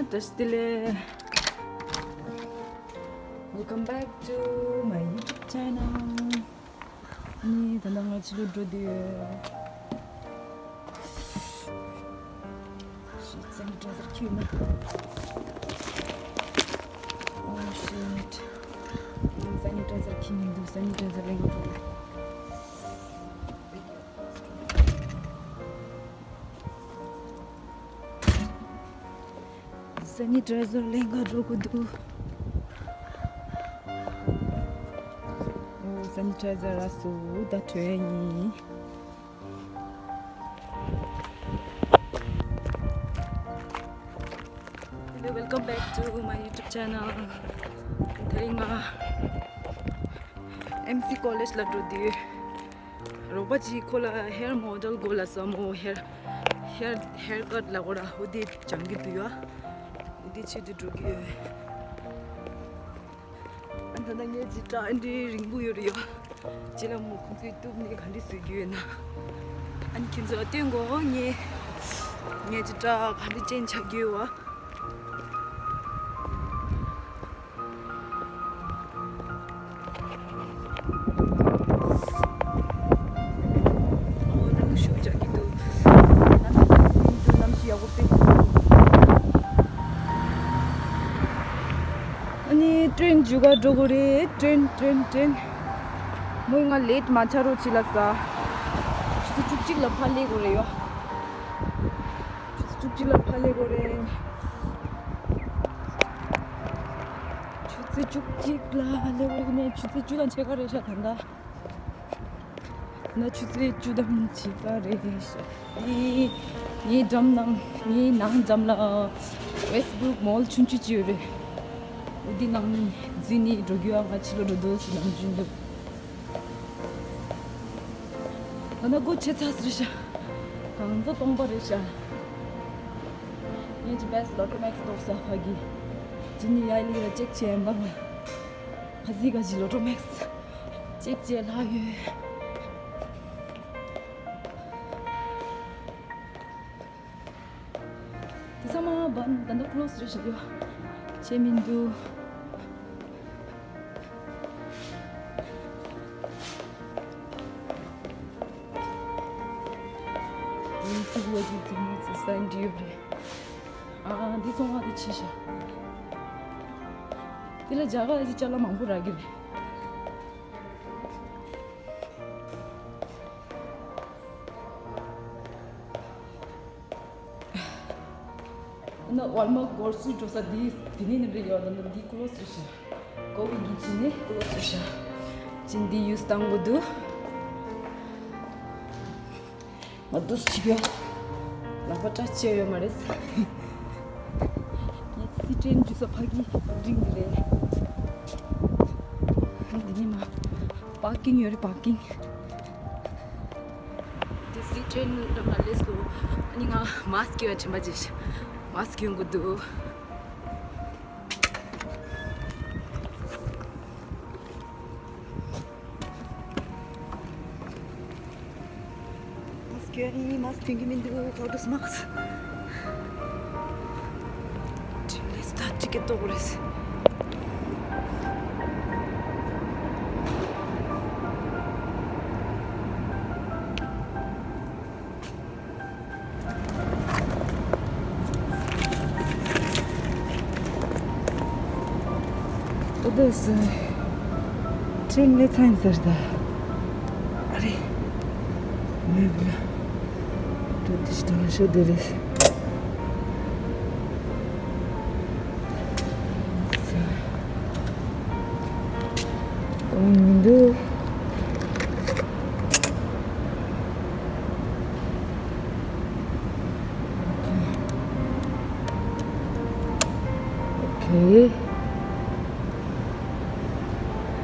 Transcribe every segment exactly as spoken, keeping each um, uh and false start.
བཀྲ་ཤིས་བདེ་ལེགས། Welcome back to my YouTube channel. ནི་ད་ལྟ་ང་ཕྱི་ལོགས་འགྲོ་དུས། Shit, sanitizer ཁྱེར་ན། Oh shit. Sanitizer ཁྱེར་མི་འདུག Sanitizer ལེན་ག་འགྲོ་དུས། Sanitizer ལེན་ག་འགྲོ་དགོས་འདུག Sanitizer རག་སོང་། ད་འགྲོ་ཡ་ཡིན། Hello, welcome back to my YouTube channel. དེ་རིང་ང་M C College ལ་འགྲོ་དུས། རོགས་པ་ཅིག་ཁོ་ལ་hair model དགོས་ལབ་སོང་། མོ་hair hair haircut ལབ་དགོས་ར། འོ་དེ་སྦྱང་གི་འདུག་ཡ། འོ་དེ་ཆེད་དུ་འགྲོ་གི་ཡོད། ཨ་ད་ལྟ་ངའི་འཇིགས་སྐྲག་ཨ་འདྲའི་རིང་པོ་ཡོད་རེད་ཡ། རྗེས་ལ་མོ་ཁོང་ཚོས་གཏུབ་ནས་ག་འདྲ་བཟོ་རྒྱུ་ཡོད་ན། ཨ་ནི་ཁྱེད་ཚོ་ལ་སྟོན་དགོས། ངའི་ངའི་འཇིགས་སྐྲག་ག་འདྲ་ཅན་ཆགས་ཀྱི་ཡོད་བ། ཨོ་ནང་ཤུགས་རྒྱག་གི་འདུག་གནམ་གཤིས་ཡག་པོ་དཔེ། ཨ་ནི་ཊེན་རྒྱུག་ག་འགྲོ་དགོས་རེད། ཊེན་ཊེན་ཊེན། མོས་ང་ལེཊ་མ་ཆགས་རོགས་བྱེད་ལབ་ས། ཆུ་ཚོད་བཅུ་གཅིག་ལ་ཕར་སླེབས་དགོས་རེད་ཡོ། ཆུ་ཚོད་བཅུ་གཅིག་ལ་ཕར་སླེབས་དགོས་རེད། ཆུ་ཚོད་བཅུ་གཅིག་ལ་སླེབས་དགོས་རེད་ནས། ཆུ་ཚོད་བཅུ་དང་ཕྱེད་ཀ་རེད་ཤག་ད་ལྟ། ན་ཆུ་ཚོད་བཅུ་དང་ཕྱེད་ཀ་རེད་ཤག་འདི་ངའི་འགྲམ་ནང་ངའི་ནང་འགྲམ་ལ་Westbrook Mall ཆུང་ཆུང་ཅིག་ཡོད་རེད། འོ་འདི་ནང་འཛུལ་ནས་འགྲོ་རྒྱུ་ཨ། ང་ཕྱི་ལོགས་འགྲོ་འདོད་སུ་ནམ་རྒྱུན་འདུག་ད་ལྟ་སྒོ་ཕྱེ་ཚར་ཟེར་ཤག་གང་ཚོ་སྟོང་པ་རེད་ཤག་ངས་ཅི་Best Lotto Max ཏོག་ས་ཕ་གི་ཅི་ནི་ཡ་ལི་ར་ཅེག་བྱས་ཡིན་པ། ང་ཁ་ཟི་ག་ཅི་Lotto Max ཅེག་བྱས་ལྷག་ཡོད། དེ་ཚང་མ་བ་ད་ལྟ་ཀློ་སི་རེད་ཤག་ཡོད། བྱས་མི་འདུག་ཡིན་ཐུག་ལོ་ཅིག་ཚང་མ་ཚོ་ས་འདྲི་ཡོད་རེད། ཨ་འདི་ཚོང་བ་དེ་ཆེ་ཤག་དེ་ལ་རྒྱ་གར་གྱི་ཅ་ལག་མང་པོ་རག་གི་རེད། ན་Walmart grocery འགྲོ་ས་འདི་འདི་ནས་ནི་རེད་ཡོད། ད་ནི་འདི་ཀློ་སི་རེད་ཤག་ཀོ་བི་གི་ཅི་ནས་ཀློ་སི་རེད་ཤག་ཅི་འདི་ཡུས་བཏང་དགོས་འདུག་ང་འདུག་ཅིག་ཡོད། ལག་པ་སྐྲ་ཆད་ཡོད་མ་རེད། ངས་སི་ཊེན་འཇུ་ས་ཕ་གི་འགྲིང་འདི་རེད། འདི་ནས་མ་པར་ཀིང་ཡོད་རེད། པར་ཀིང་། དེ་སི་ཊེན་འགྲམ་ལ་སླེབས་སོང་། ཨ་ནི་ང་མཱ་སི་ཀི་ཡོད་དྲན་པ་ཅིག་མཱ་སི་ཀི་ཡོང་གི་འདུག་མཱ་སི་ཀི་ཡིན། མཱ་སི་ཀི་གྱོན་གྱི་མི་འདུག How to mask? ཊེན་ལས་ད་ཊི་ཀེ་ཊི་ཏོག་རེད། ཏོ་ཏོ་སི་ཊེན་ལས་ཚན་ཟེར་ད། ཨ་རེ། མེད་པ། ཏོ་ཏི་ཤི་ཏང་ཤོ་དེ་རེད། ཨོ་མི་འདུག་ཨོ་ཁེ།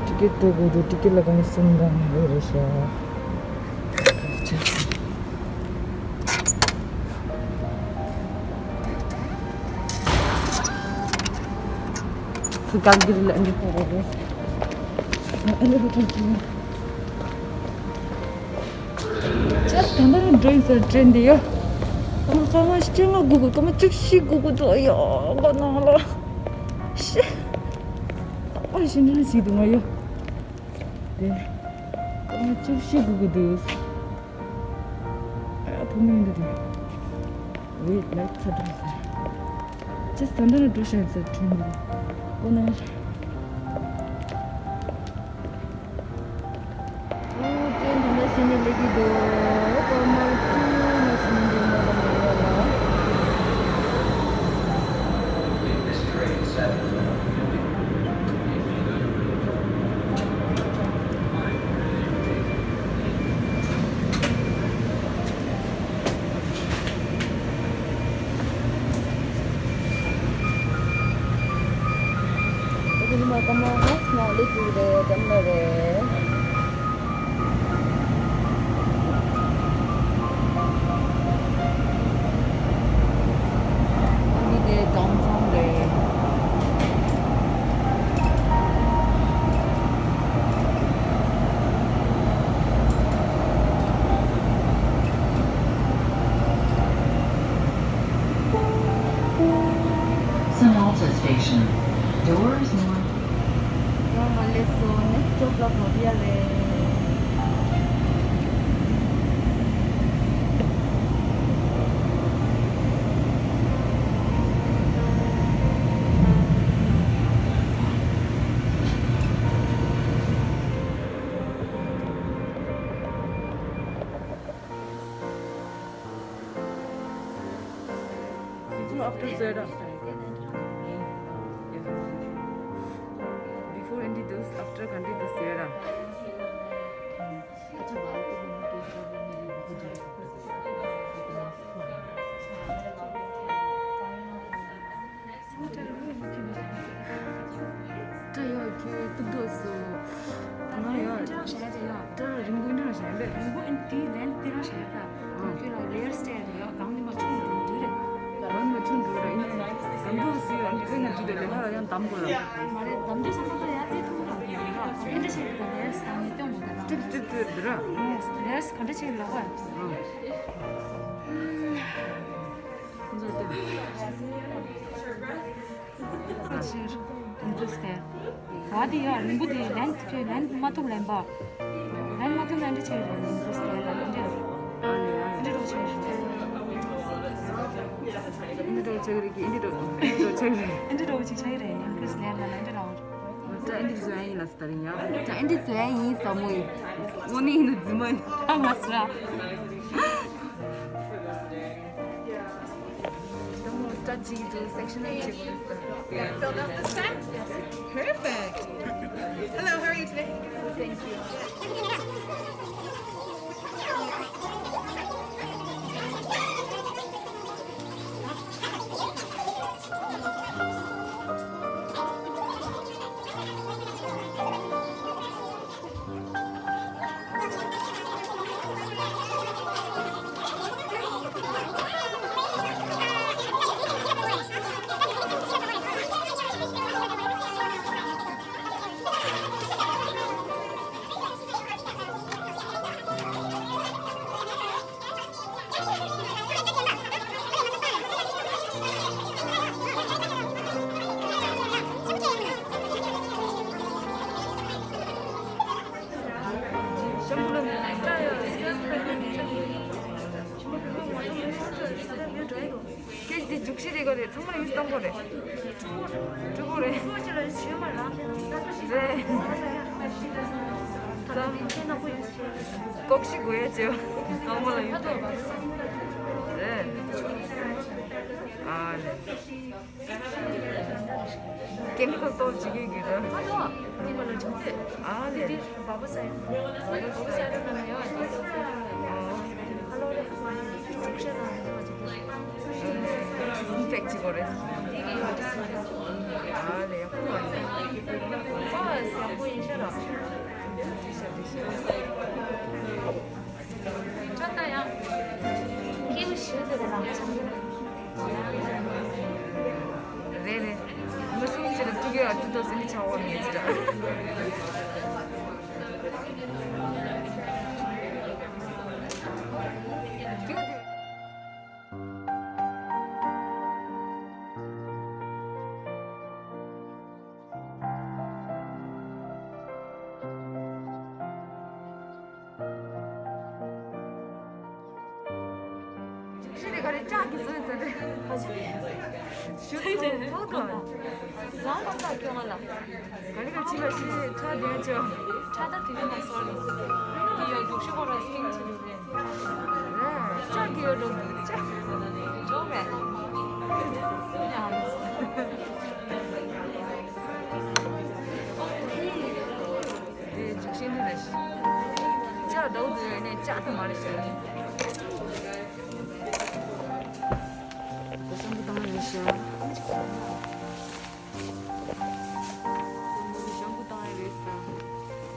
ཊི་ཀེ་ཊི་ལྟ་དགོས་འདུག་ཊི་ཀེ་ཊི་ལ་གང་གསུམ་དང་ཡོད་རེད་ཤག་སི་ཀ་གི་རི་ལ་འདི་ཕོག་རེད། ཨེ་ལེ་བེ་ཊར་གི། Just ད་ནི་འགྲོ་ཡིན་ཟེར་ཊེན་འདི་ཡོད། སྐར་མ་བཅོ་ལྔ་སྒུག་དགོས། སྐར་མ་བཅུ་བཞི་སྒུག་དགོས་འདུག་ཡ། ག་ནང་ལ། ཤི། ད་ཤི་འདྲ་ཞིག་འདུག་ང་ཡོ། དེ། སྐར་མ་བཅུ་བཞི་སྒུག་དགོས་འདུག་ཨ་བུ་མོ་ཡིན་འདུག་དེ། ཝེ་ལེགས་ཚ་འགྲོ་ཟེར། ཅི་ད་འདི་ནས་འགྲོ་ཤག་ཟེར་དྲན་འདུག་ཁོ་ན། ཨོ་ཀྲེན་དེ་འདྲ་ཞིག་ནས་སླེབས་ཀྱི་འདུག་སྐར་མ་བཅུ་ནས་ཕྱིན་འདུག་མ་གཏོགས་མི་ཡོང་ལ། ཉི་མ་སྐར་མ་ལྔ་ཙམ་ནང་སླེབས་ཀྱི་རེད། འགྲམ་ལ་རེད། ཨ་ནི་དེ་downtown་རེད། Sanalta Station. Doors one. ཡང་མ་སླེབས་སོང་། next stop་ལ་བབས་ཡ་རེད། Before after ཟེར་ར། Before འདི་འདུག after ག་འདྲ་འདུག་ཟེར་ར། སྐྲ་ཡག་ཁྱོད་ཏུག་ཏུག་སོ། ང་ཡག་སྐྲ་བྱས་ཏེ་ཡག་སྐྲ་རིང་པོ་འདི་རང་བྱས་པས། རིང་པོ་ཨན་ཏི་ལན་འདི་རང་བྱས་ད། ཁྱོད་ལ་ལེ་ཡར་སི་ཊལ་ཡག་གང་ནི་མ་ཆུང་འགྲོ་འདི་རེད། གང་ནི་མ་ཆུང་འགྲོ་ར་ཡིན། རིང་པོ་སུ་ཡག་འདི་ཁོས་ང་འདི་དེ་ལས་ང་ལ་ཡང་འདམ་དགོས་ལ། མ་རེད་འདམ་དུས་ཙམ་པ་ད་ཡག་དེ་ཐུག་ར། ཡག་ཨན་ཏི་བྱས་ད་ལེ་ཡར་སི་ཊལ་ནི་སྟོན་མ་ད་ད། སི་ཊིབ་སི་ཊིབ་དུ་འདི་ར། ལེ་ཡར་སི་ག་འདྲ་བྱས་ལག་པ། ཁོང་ཚོ་ལྟོས། ཕྱིར་ཨིན་ཏུ་སྟེ། བ་དེ་ཡ་རིང་པོ་དེ་ལན་ཁྱོད་ལན་མ་ཐུབ་ལན་པ། ལན་མ་ཐུབ་ན་འདི་ཆེ་རེད་ཨིན་ཏུ་སྟེ་ལ་འདི་འདི་རོ་ཆེ་རེད། འདི་རོ་ཆེ་རེད་ཀྱི་འདི་རོ་འདི་རོ་ཆེ་རེད། འདི་རོ་ཆེ་རེད་ཨིན་ཏུ་སྟེ་ལ་འདི་རོ། ད་ཨིན་ཏུ་ཟོ་ཡིན་ལ་སྟ་རིང་ཡ། ད་ཨིན་ཏུ་ཟོ་ཡིན་ས་མོ་ཡིན། མོ་ནི་ཡིན་ནི་ཛི་མ་ཡིན། ཨ་མ་སྲ། Don't know, start to do section and check. Filled out this time? Yes. Perfect. Hello, how are you today? Thank you. ཁྱེད་འདི་རྒྱུགས་ཤིག་རེད་ག་རེད། ཚང་མ་ཡུལ་སྟོང་གོ་རེད། ཕྲུ་གུ་རེད། རེད། ལྐོག་ཤི་དགོས་ཡ་ཆེ། ཚང་མ་ལ་ཡུལ་སྟོང་གོ་རེད། ཨ་ལེ། ཀེ་མི་ཀལ་གཏོར་བྱེད་ཀྱི་ཡོད་རེད། ཨ་ལེ། ཨ་ལེ། ཌིསིན་ཕེག་བྱེད་དགོས་རེད། ཨ་ལེ། ཡག་པོ་མ་རེད། ཡག་པོ་ཡིན་ཤག་ར། འགྲིག་ཤག་འགྲིག་ཤག་ད་ཡང་སྐྱིད་པོ་ཞུ་དེ་རེད་ལ། རེད་རེད། མི་སུ་ཞིག་ལ་ཐུག་གི་ཨ་ཐུག་ཐུག་ཟེར་ནི་ཆགས་འོང་ངེས་ཅི་འདྲ། ཤི་རེ་ག་རེ་ལྕགས་ཀྱི་བཟོས་ཟེར་རེ། ཁ་ཅིག་ལས། ཤུ་ཚོ་ཚོ་གང་། རང་གང་ལ་སྐྱོ་ང་ལ། ག་རེ་ག་ཅི་ལ་ཤི་ཚེ་ཁྲ་དེ་ཅོ། ཁྲ་ད་དེ་མ་སོ་རེ། དེ་ཡོད་འདུག་ཤི་གོ་ར་སྐྱིན་ཆེ་འདུག་རེ། ལྕགས་ཀྱི་ཡོད་འགྲོ་འདུག་ལྕགས། འགྲོ་མེད། དེ་འཇིགས་ཤིང་འདི་རེད། ལྕགས་འདྲ་བོ་འདུག་ཡོད་ནས་ལྕགས་དུ་མ་རེད་ཤི། ཤམ་བུ་བཏང་ཡོད་ཤག་ཤམ་བུ་བཏང་ཡོད་རེད་ཟེར།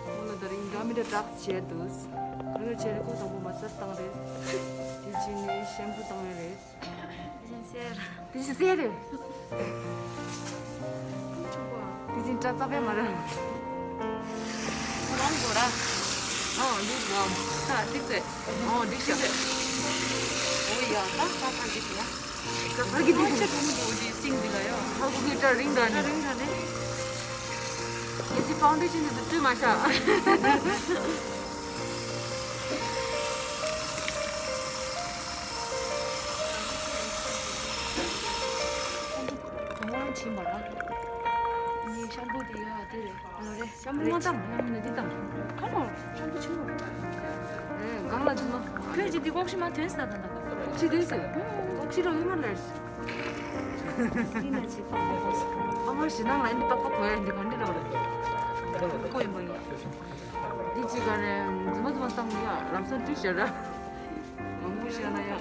ཁོང་ལ་ད་རིང་འདྲ་མི་འདྲ་གྲགས་བྱས་འདུག་ཁོ་ལ་བྱས་རེད། ཁོ་དང་པོ་མ་སཱཇ་བཏང་རེད། དེ་རྗེས་ནས་ཤམ་བུ་བཏང་ཡོད་རེད། དེ་བཞིན་གསལ་རེད། དེ་བཞིན་སྐྲ་རྩ་པས་མ་ར། ཁོ་རང་གོ་ར། ཨོ་འདི་ལ། ཁ་ཏིག་ཏེ། ཨོ་འདི་ཤ། ཨོ་ཡ་ད་ཁ་ཁ་འདི་ཤ། ཁ་ཁ་གི་འདི་ཤ། ཁ་ཁ་གི་འདི་ཤ། ཁ་ཁ་གི་སྐྲ་རིང་འདྲ་ནི། ཁ་རིང་འདྲ་ནི། ངས་ཅི་ཕའུན་ཌེ་ཤན་འདི་ཚོ་བཀྲུས་མ་ཤག་གང་བྱིན་པ་ར། ངའི་ཤམ་པུ་དེ་ཡོད་དེ་རེད། ཨ་རེད། ཤམ་པུ་མ་བཏང་། ཡང་མིན་ན་འདི་བཏང་། ཁ་མོ། ཤམ་པུ་ཆུང་བ། ཨེ་གང་ལ་འཛིན་མ། ཁྱོད་ཀྱིས་འདི་ལྐོག་ཤི་མ་ཐོན་ས་དང་དང་། ལྐོག་ཤི་ཐོན་ས། ལྐོག་ཤི་རོ་ཡོད་མ་ལ། སྲིད་ན་ཅི་ཕ་མ་ཕ་མ་ཞི་ན་ང་ཡིན་ཏག་ཏག་གོ་ཡ་འདི་ག་འདི་རོ་རེད། ཁོ་ཡིན་པ་ཡིན། འདི་ཅི་ག་རེ་འཛིན་མ་འཛིན་མ་བཏང་ཡ་ལམ་སང་བཀྲུས་བཞག་ར། མང་པོ་བཤད་ན་ཡང་།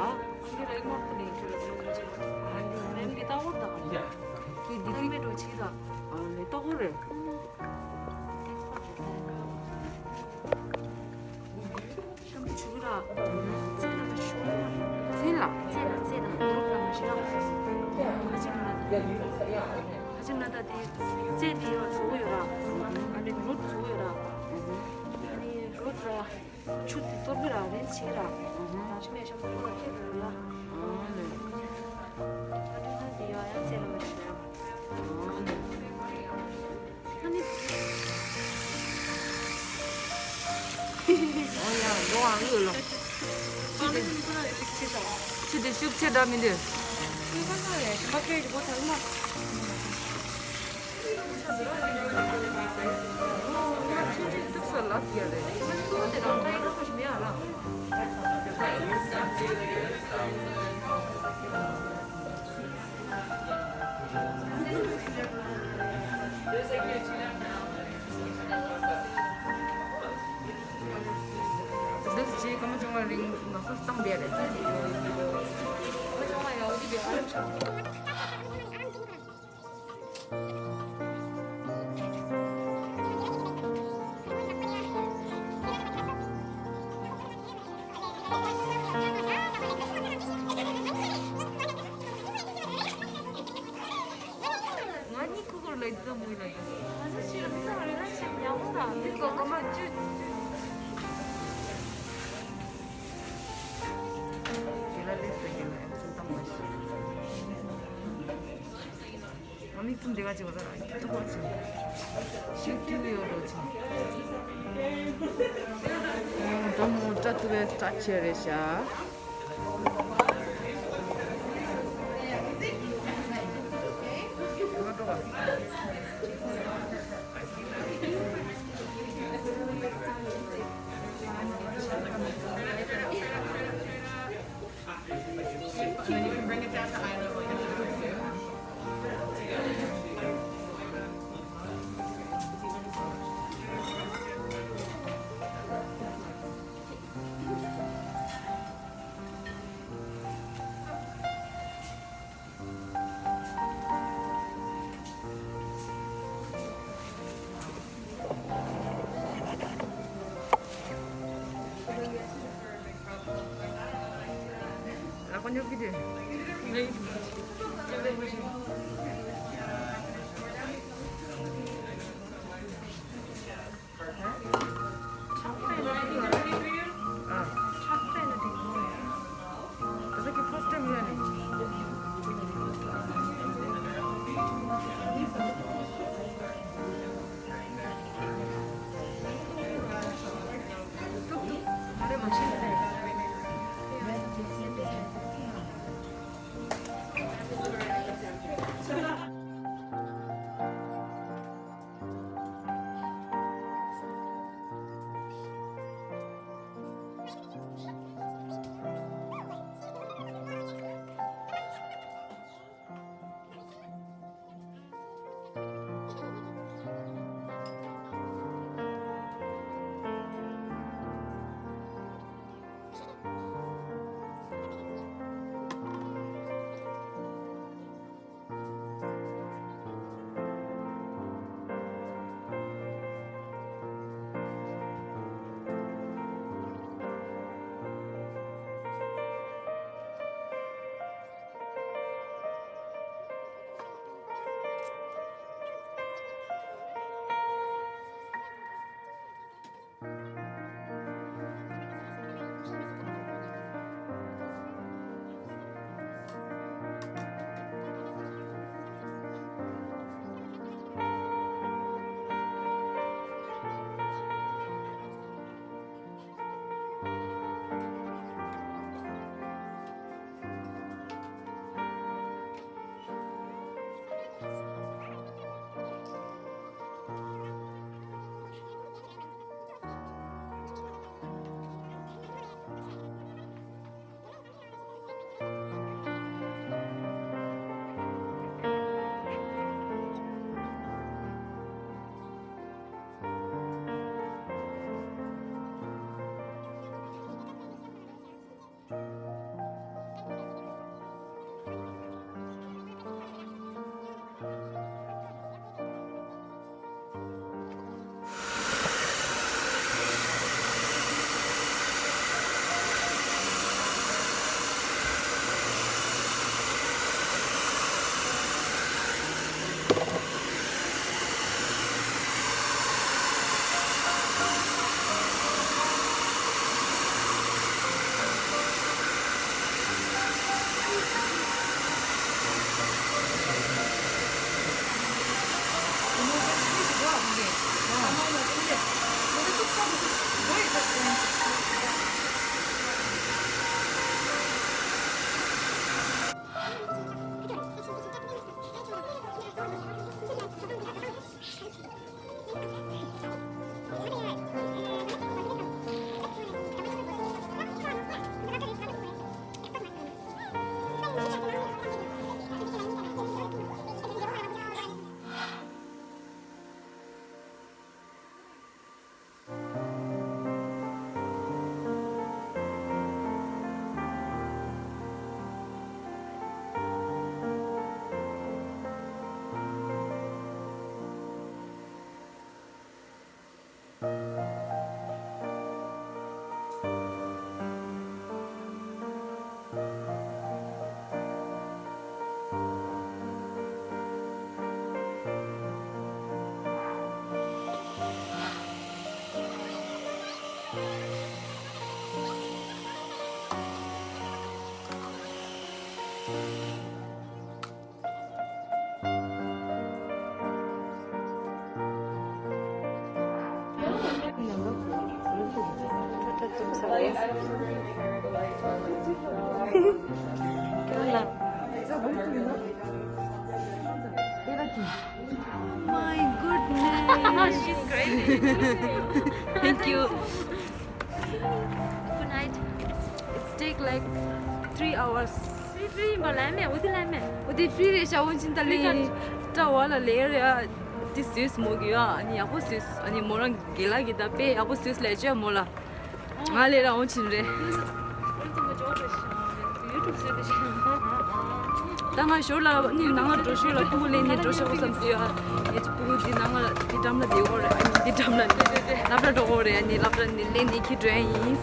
ཨ། ཁྱེད་རང་མོ་ཁོ་ནས་ཁྱོད་རང་མོ་ཁྱེད་རང་མོ་འདི་ལྟ་བུར་དང་། ཁྱེད་འདི་ཚིག་མེད་འགྲོ་ཕྱིར་ར། ཨ་ནི་ལྟ་བུ་རེད། ཤམ་པུ་བྱུག་ར། ཚེ་ལ་མ་ཤོར་མ། ཚེ་ལ། ཚེ་ལ་ཚེ་ལ་རུབ་ལ་མ་ཤོར་ར། ཁ་ཅིག་ན་ད། ཁ་ཅིག་ན་ད་དེ་ཚེ་དེ་ཡོད་བྱུག་ཡོད་ར། ཨ་ནི་རུབ་བྱུག་ཡོད་ར། ཨ་ནི་རུབ་ར། ཆུ་དེ་གཏོར་གི་ར་རེད་ཆེ་ར། ཨ་ཧ། ད་ཤི་མེད་ཤམ་པུ་ལ་ཁྱེད་རེད་ལ། ཨ་ལེ། ཨ་ནི་ད་དེ་ཡ་ཡ་ཚེ་ལ་མ་ཤི་ར། ཨ་ལེ། ཨ་ནི། ཨོ་ཡ་འགྲོ་བ་འོས་ལོ། ཨ་ནི་ཤམ་པུ་ལ་རིག་ཆེ་ཤོག་ཆུ་དེ་ཤུགས་ཆེ་འདྲ་མི་འདུག་ཤུགས་ཆེ་ཤོག་རེད་ཤམ་པུ་ཁྱེད་ཀྱི་སྒོ་ཐག་མ། འདི་ཅི་ཀ་མ་ཅུང་བ་རིང་ནོ་སོ་སྟངས་བེ་རེད། ཀ་མ་ཅུང་བ་ཡ་འོ་དི་བེ་ཨ་རབ་ཤ། ང་གཉིས་ཁུ་ཁུར་ལ་ཡིད་ཙམ་མོ་ཡིན་ལ་ཡིན། ང་ཚོ་ཕྱིར་མི་ཚང་རེ་ར་ཆེ་ཉག་མོ་ར། འདི་ཚོ་ཀ་མ་བཅུ། དེ་ལ་ལས་ཟེར་གྱི་ན་ཡང་ཚུལ་བཏང་མ་ཤེས། ང་མིག་བཙུམ་དེ་ག་ཅིག་བ་ལ་ཐུག་པ་ཅིག་ཤུགས་ཀྱི་ཡོད་རོ་ཅིག་ད་མོ་སྐྲ་ཐུག་པའི་སྐྲ་ཆེ་རེད་ཤག་ལག་པ་ཉོབ་ཀྱི་འདུག My goodness. She's crazy. Thank you. Good night. It's take like three hours. Free free ཡིན་པ་ལབ་མེད། འོ་དེ་ལབ་མེད། འོ་དེ་free རེད་ཤག་འོན་ཅིན་ད་ལེ་ཀྲ་བ་ལ་ལེ་རེད་ཨ། དེ་བཟོས་མོ་གི་ཡ། ཨ་ནི་ཡག་པོ་བཟོས། ཨ་ནི་མོ་རང་རྒན་ལགས་ཀྱིས་ད་དཔེ་ཡག་པོ་བཟོས་ལབ་ཅོ་མོ་ལ། ང་ལས་ར་འོང་ཕྱིན་རེད། ད་ང་ཞོར་ལ་ནི་ནང་ལ་འགྲོ་ཞོར་ལ་སྤུ་གུ་ལེན་ནས་འགྲོ་ཤོག་བསམ་སོང་ཡ། ངེད་ཀྱི་སྤུ་གུ་འདི་ནང་ལ་འདི་འགྲམ་ལ་བསྡད་ཡོད་རེད། ཨ་ནི་འདི་འགྲམ་ལ་ནི་སློབ་གྲྭ་འགྲོ་གི་ཡོད་རེད། ཨ་ནི་སློབ་གྲྭ་ནི་ལེན་ནས་ཁྱེར་འགྲོ་ཡ་ཡིན།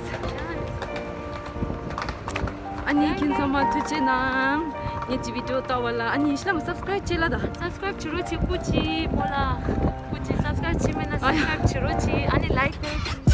ཨ་ནི་ཁྱེད་ཚང་མ་ཐུགས་རྗེ་གནང་། ངེད་ཀྱི་བི་ཌི་ཡོ་ལྟ་བ་ལ། ཨ་ནི་ཤི་ལམ་སབ་སི་ཀ་རབ་བྱེད་ལ་ད། སབ་སི་ཀ་རབ་བྱེད་རོགས་བྱེད། སྐུ་མཁྱེན་མོ་ལ། སྐུ་མཁྱེན། སབ་སི་ཀ་རབ་བྱེད་མེད་ན་སབ་སི་ཀ་རབ་བྱེད་རོགས་བྱེད། ཨ་ནི་ལའིཀ་དེ།